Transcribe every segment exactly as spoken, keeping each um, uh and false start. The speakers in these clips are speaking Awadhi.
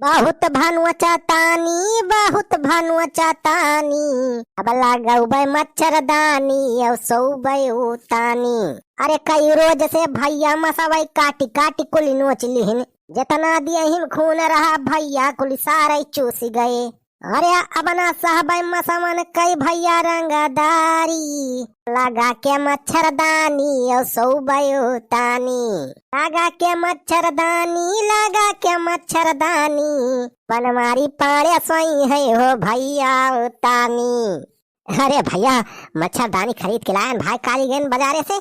बहुत भनुआ चातानी, बहुत भनुआ चातानी, अब लगौबै मच्छरदानी, औ सौबै उतानी। अरे कई रोज से भइया मसवै काटी काटी कुल नोच लिहिन, जेतना दियहिन खून रहा भइया कुल सारै चूसि गए। अरे अब ना सहबै मसवन कई भइया रंगदारी, लगा के मच्छरदानी औ सौबै उतानी। लगा के मच्छरदानी, लगा के मच्छरदानी, बनवारी पाड़े सोइहैं हो भइया उतानी। अरे भइया, मच्छरदानी खरीद के लायन भाई काली गएन बजारे से।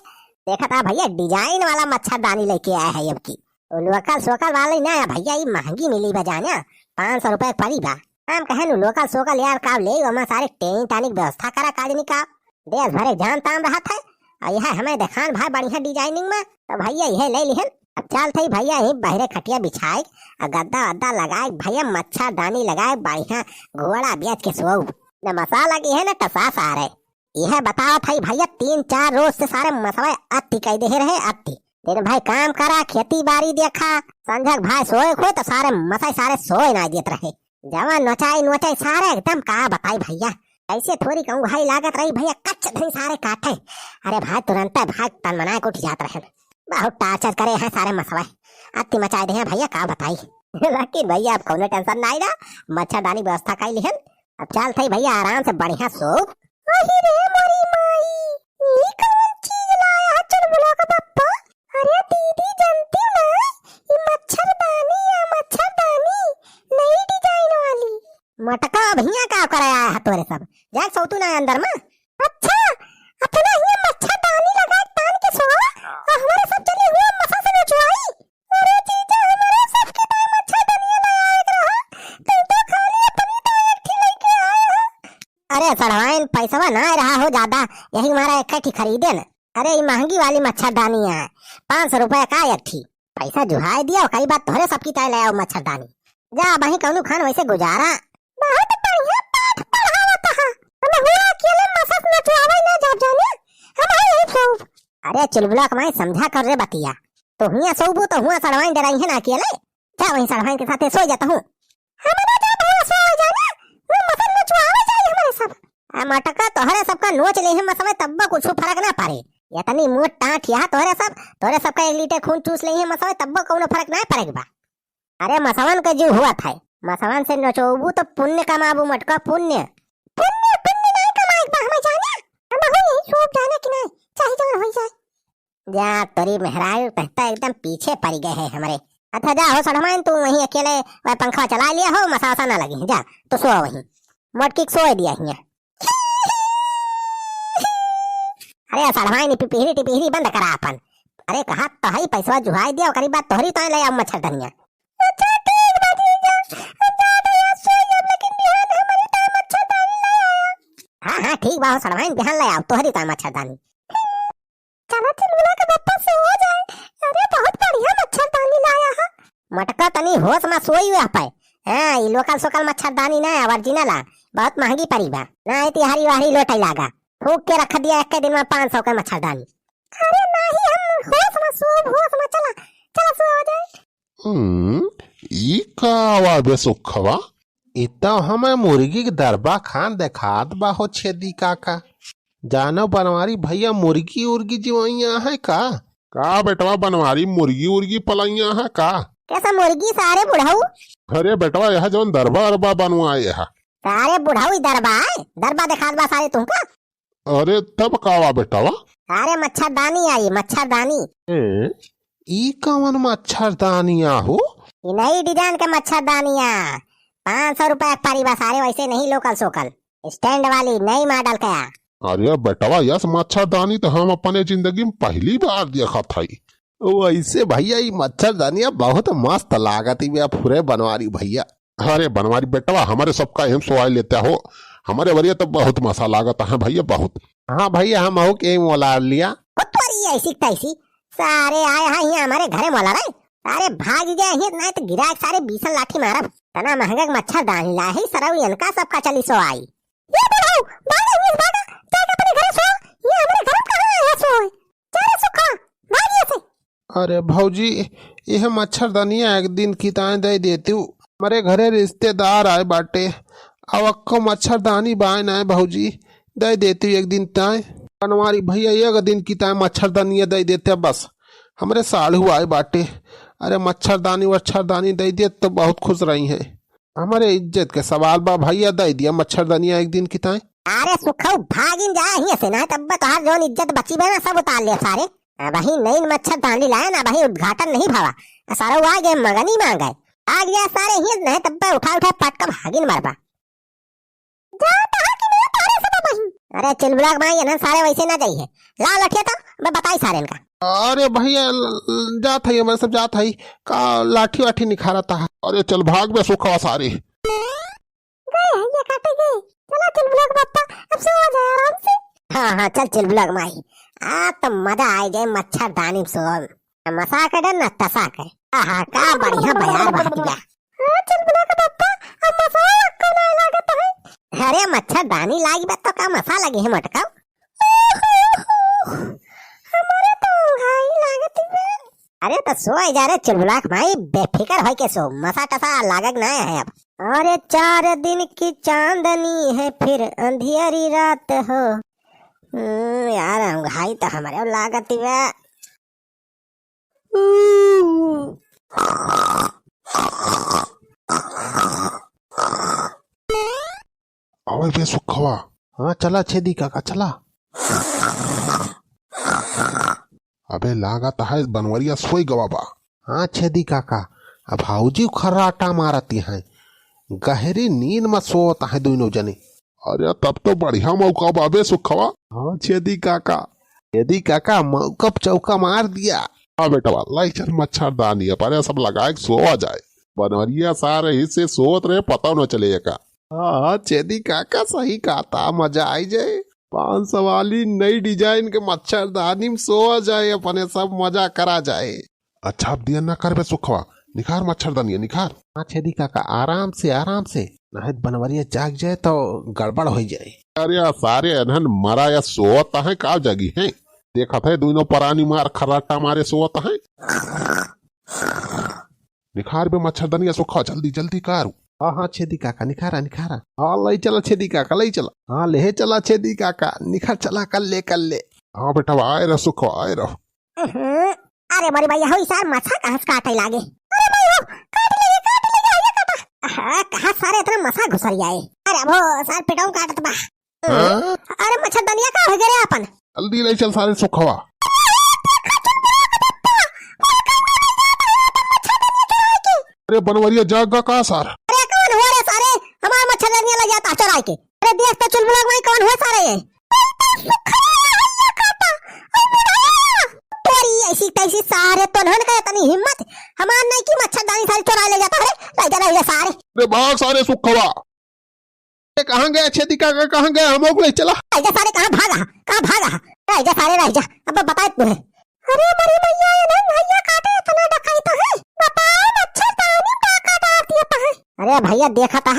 देखत हा भइया, design वाला मच्छरदानी लइके आए हैं अब की। उ local सोकल वाली ना है भइया, ई महँगी मिली बा जाना, पाँच सौ रुपया क परी बा। हम कहेन उ local सोकल यार का लेई, ओमा सारे टेनी टानी क व्यवस्था करा का जनी का। देश भरे क जाम ताम रहत है, अउ यह हमें देखान भाई बढ़िया designing में, तो भइया यह लइ लिहन। अब चलत हई भइया यहीं बहरे खटिया बिछाए, अउ गद्दा वद्दा लगाए, भइया मच्छरदानी लगाए, बढ़िया घोड़ा बेच के सोउब। न मसा लगिहैं न टसा सारे। यह बतावत हई भइया, तीन चार रोज से सारे मसवै अति कइ देहे रहे, अति। दिन भर काम करा, खेती बारी देखा, संझक भाई सोए क होय तो सारे मसै सारे सोए नाहीं देत रहे। जवन नोचाई नोचाई सारे एकदम का बताई भइया, कैसे थोरी कहूँ भाई लागत रही भइया, कच्च धरी सारे काटे। अरे भाई तुरंतै भाई तन मनाए क उठ जात रहेन। बहुत torture करे हैं सारे मसवै, अति मचाए देहे हैं भइया का बताई। लेकिन भइया अब कौनो tension नाहीं ना, मच्छरदानी व्यवस्था कइ लिहन। अब चलत हई भइया आराम से बढ़िया सोउब। अहि रे मोरी माई, ई कवन चीज लाया है चुलबुला का बप्पा? अरे दीदी, जानती ना, ई मच्छरदानी या मच्छरदानी, नई design वाली। मटका, अब हियाँ का करे आया है तोरे सब? जाए सौतू ना अंदर में। अच्छा, अपना हियाँ मच्छरदानी लगा तान के सोवा, अउ हमरे सब चली हुआ मसा से नचवाई। अरे जीजा, हमरे सबके ताई मच्छरदानिया ले आवे के रहा, तू तो खाली अपनी ताई एक ठी लइके आए हो। अरे सड़वाइन, पैसवा ना रहा हो ज्यादा, यही मारा एक ठी खरीदे न। अरे, ई महँगी वाली मच्छरदानी है, पाँच सौ रुपया का एक ठी। पैसा जुहाए दिया, ओकरी बाद तोहरे सबकी ताई ले आओ मच्छरदानी। जा, अबहीं कौनो खान वैसे गुजारा। बहुत बढ़िया पाठ पढ़ावत हा। हम हुआ अकेले मसस नचवावे ना जाब जाने, हम है यही सोउब। अरे चुलबुला क माई, समझा कर रे बतिया, तो हुआ सोउबू तो हुआ सड़वाइन डराई है ना अकेले। जा वहीं सड़वाइन के साथे सोइ जात हूँ। हमरे जा भैया सोइ जाना, वो मसस नचवावे जाई हमरे सब। आ मटका, तोहरे सबका नोच लेहे मसवै तब्बो कुछु फरक ना परे। इतनी मोट टाँठ यह तोहरे सब, तोहरे सबका एक लीटर खून चूस लेहे मसवै तब्बो कौनो फरक ना परे बा। अरे मसवन के जीव हुआ था, मसवन से नचोबू तो पुण्य कमाबू मटका, पुण्य। पुण्य, पुण्य नाहीं कमाए बा हमें जाने, हम हो यही सोउब जाने कि नाहीं, चाहे जवन होई जाए। जा तोरी मेहरारू, तहता एकदम पीछे पड़ी गए है हमरे। अच्छा जा हो सड़माइन, तू वहीं अकेले वह पंखा चला लिया हो, मसा वसा ना लगी, जा तो सो वहीं, मोटकी के सोए दिया हियाँ। अरे सड़माइन, टिपिहरी टिपिहरी बंद करा अपन। अरे कहा तो है पैसवा जुहाई दिया, ओकरी बाद तोहरी तो ले आओ मच्छरदानिया। अच्छा ठीक बा जीजा, हम जात हई आज सोई जाब, लेकिन बिहान हमरी ताई मच्छरदानी ले आया। हाँ हाँ ठीक बा हो सड़माइन, बिहान ले आओ तोहरी ताई मच्छरदानी। चला चुलबुला के बप्पा से हो जाए। अरे बहुत बढ़िया मच्छरदानी लाया है। मटका तनी होश में सोई हुआ पाए। हाँ, ई लोकल सोकल मच्छरदानी ना है, original है। बहुत महंगी पड़ी बा। ना है तिहारी वाहरी लोटे लागा। फूक के रख दिया एक के दिन में पाँच सौ के मच्छरदानी। अरे नाही, हम होश में सोब, होश में। चला, चला सो जाए। हम्म, ई का आवा बे सुखवा? ई तो हमें मुर्गी के दरबा खान देखात बा हो छेदी काका। जानो बनवारी भैया, मुर्गी उर्गी जिवैया है का? का बेटवा बनवारी, मुर्गी उर्गी पलैया है का? कैसा मुर्गी सारे बुढ़ऊ? अरे बेटवा, यह जौन दरबा अरबा बनवाए है। सारे बुढ़ऊ ई दरबा है, दरबा देखात बा सारे तुमका। अरे तब का वा बेटवा? अरे मच्छरदानी आई, मच्छरदानी। ए, ई कवन मच्छरदानिया हो? ई नई design के मच्छरदानिया, पाँच सौ रुपया के परी बा सारे, वैसे नहीं लोकल सोकल, stand वाली नई model का। अरे बेटवा, यस मच्छरदानी तो हम अपने जिंदगी में पहली बार देखत हई। वैसे भैया, ई मच्छरदानिया बहुत मस्त लागत ही बे फुरे बनवारी भैया। अरे बनवारी बेटवा, हमरे सबका एम सोआई लेता हो, हमरे वरिया तो बहुत मसा लागत है भैया, बहुत। हाँ भैया, हम हो के मोला लिया। ओ तोरी ऐसी तैसी, सारे आए हैं यहाँ हमरे घरे मोला रे, सारे भाग गए हैं, नहीं तो गिराक सारे बीसन लाठी मारब। तना महंगा के मच्छरदानी लाही सरऊ, इनका सबका चली सोआई। ये बुढ़ऊ, भाग यहाँ से, भागा, जाके अपने घरे सो, ये हमरे घर में कहाँ आया सो? जा रे सुखा, भाग यहाँ से। अरे भौजी, यह मच्छरदानिया एक दिन की ताई दे देतू, हमरे घरे रिश्तेदार आए बाटे, अब अक्को मच्छरदानी बाय नाय भौजी, दे देती एक दिन ताय। बनवारी भैया एक दिन की ताय मच्छरदानिया दे देते बस, हमरे साढ़ू आए बाटे। अरे मच्छरदानी वच्छरदानी दे दे तो बहुत खुश रही है। हमरे इज्जत के सवाल बा भैया, दे दिया मच्छरदानिया एक दिन की ताय। अरे सुखऊ भागिन जा हियां से, ना तब तोहार जौन इज्जत बची बा ना सब उतार ले सारे। अबही नई मच्छरदानी लाया ना, अबही उद्घाटन नहीं भवा। आ सारा वो आ गए मगनी मांगे। आ गया सारे हियां, नहीं तब उठा उठा पटका भागिन मरबा। जा तहा कि नहीं तारे सब अबही। अरे चुलबुला के माई, इन्हन सारे वैसे ना जाई है। ला लठिया तो, मैं बताई सारे इनका। अरे भैया, ल-, ल-, जात है, हमारे सब जात है। का लाठी वाठी निखारा था। अरे चल भाग बे सुखवा सारे। गए हैं ये काटे गए। चला चुलबुला के बप्पा, अब सो जाए आराम से। हाँ, हाँ, चल चुलबुला के माई। आ तो मजा आ जाए मच्छरदानी में सोन। मसा के डर न तसा के। आहा, का बढ़िया बयार बहत गया। हाँ, चुलबुला के बप्पा, अब मसा अक्का ना लागत है। अरे मच्छरदानी लागी बा तो का मसा लगी है मटका? हमारे तो घाई लागत बा। अरे तो सोए जा रे चुलबुला के माई, बेफिकर होई के सो, मसा टसा लागत ना है अब। अरे चार दिन की चांदनी है फिर अंधियारी रात हो। हम्म, यार, हम घाई तो हमारे लागत बा। अबे बे सुखवा। हाँ, चला छेदी काका, चला। अबे लागत है बनवरिया सोई गवा बा। हाँ छेदी काका, अब भौजी खर्राटा मारती हैं, गहरी नींद में सोत हैं दोनों जने। अरे तब तो बढ़िया मौका बाबे सुखवा। हाँ छेदी काका। छेदी काका मौका पे चौका मार दिया। हाँ बेटवा, लाई चल मच्छरदानी, अपने सब लगाए के सोवा जाए। बनवरिया सारे हिस्से सोत रहे, पता न चले का। हाँ, हाँ, छेदी काका सही कहा था, मजा आई जाए। पाँच सौ वाली नई design के मच्छरदानी में सोवा जाए, अपने सब मजा करा जाए। अच्छा, अब दिया ना करबे सुखवा, निखार मच्छरदानिया, निखार। हाँ छेदी काका, आराम से, आराम से, नहीं तो बनवरिया जाग जाए तो गड़बड़ हो जाए। अरे सारे अनहन मरा या सोवत हैं, का जागी हैं? देखत है दोनों परानी मार खर्राटा मारे सोवत हैं। निखार बे मच्छरदानिया सुखवा, जल्दी, जल्दी कारू। हाँ, हाँ, छेदी काका, निखारा, निखारा। हाँ, लई चला छेदी काका, लई चला। हाँ, ले चला छेदी काका, निखार चला, कर ले, कर ले। हाँ बेटा, आए रह सुखवा, आए रह। अरे मोरी भैया हो, ई सार मच्छा कहाँ से काटे लागे? अरे भाई हो, काट लेगे, काट लेगे, आइए काटा। हाँ, कहाँ सारे इतना मच्छा घुसर आए? अरे अब हो, सार पेटवा काटत बा। हाँ? अरे मच्छरदानिया का हो गया रे अपन? जल्दी ले चल सारे सुखवा। अरे बनवरिया जाग गा का सार? अरे कौन हो रे सारे? हमार मच्छरदानिया ले जाता चुराई के। अरे देख तो चुलबुला भाई कौन हो सारे ये? तोरी ऐसी तैसी सारे तो नहन का इतनी हिम्मत, हमार नहीं की मच्छरदानी सारी चुरा ले जाता है। ले जा, ले जा सारे। अरे भाग सारे सुखवा। ए, कहाँ गया छेदी काका, कहाँ गया? हमको ले चला। रह जा सारे, कहाँ भागा? कहाँ भागा? रह जा सारे, रह जा। अब बताए तुम्हें। अरे बड़ी मैया, ये नहीं भैया काटे इतना डकाई तो है। बताओ, मच्छरदानी का काटा आती है। अरे भैया, देखा था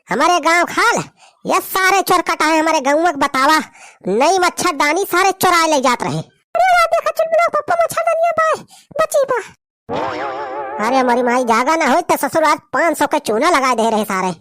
हमारे गांव खाल, ये सारे चोर कटा है हमारे गांव में, बतावा, नई मच्छरदानी सारे चुराए ले जात रहे। अरे वाह, देखा चुलबुला पप्पा मच्छरदानिया पाए, बची बा। अरे हमारी माई, जागा ना होई तो ससुर आज पाँच सौ के चूना लगा दे रहे सारे।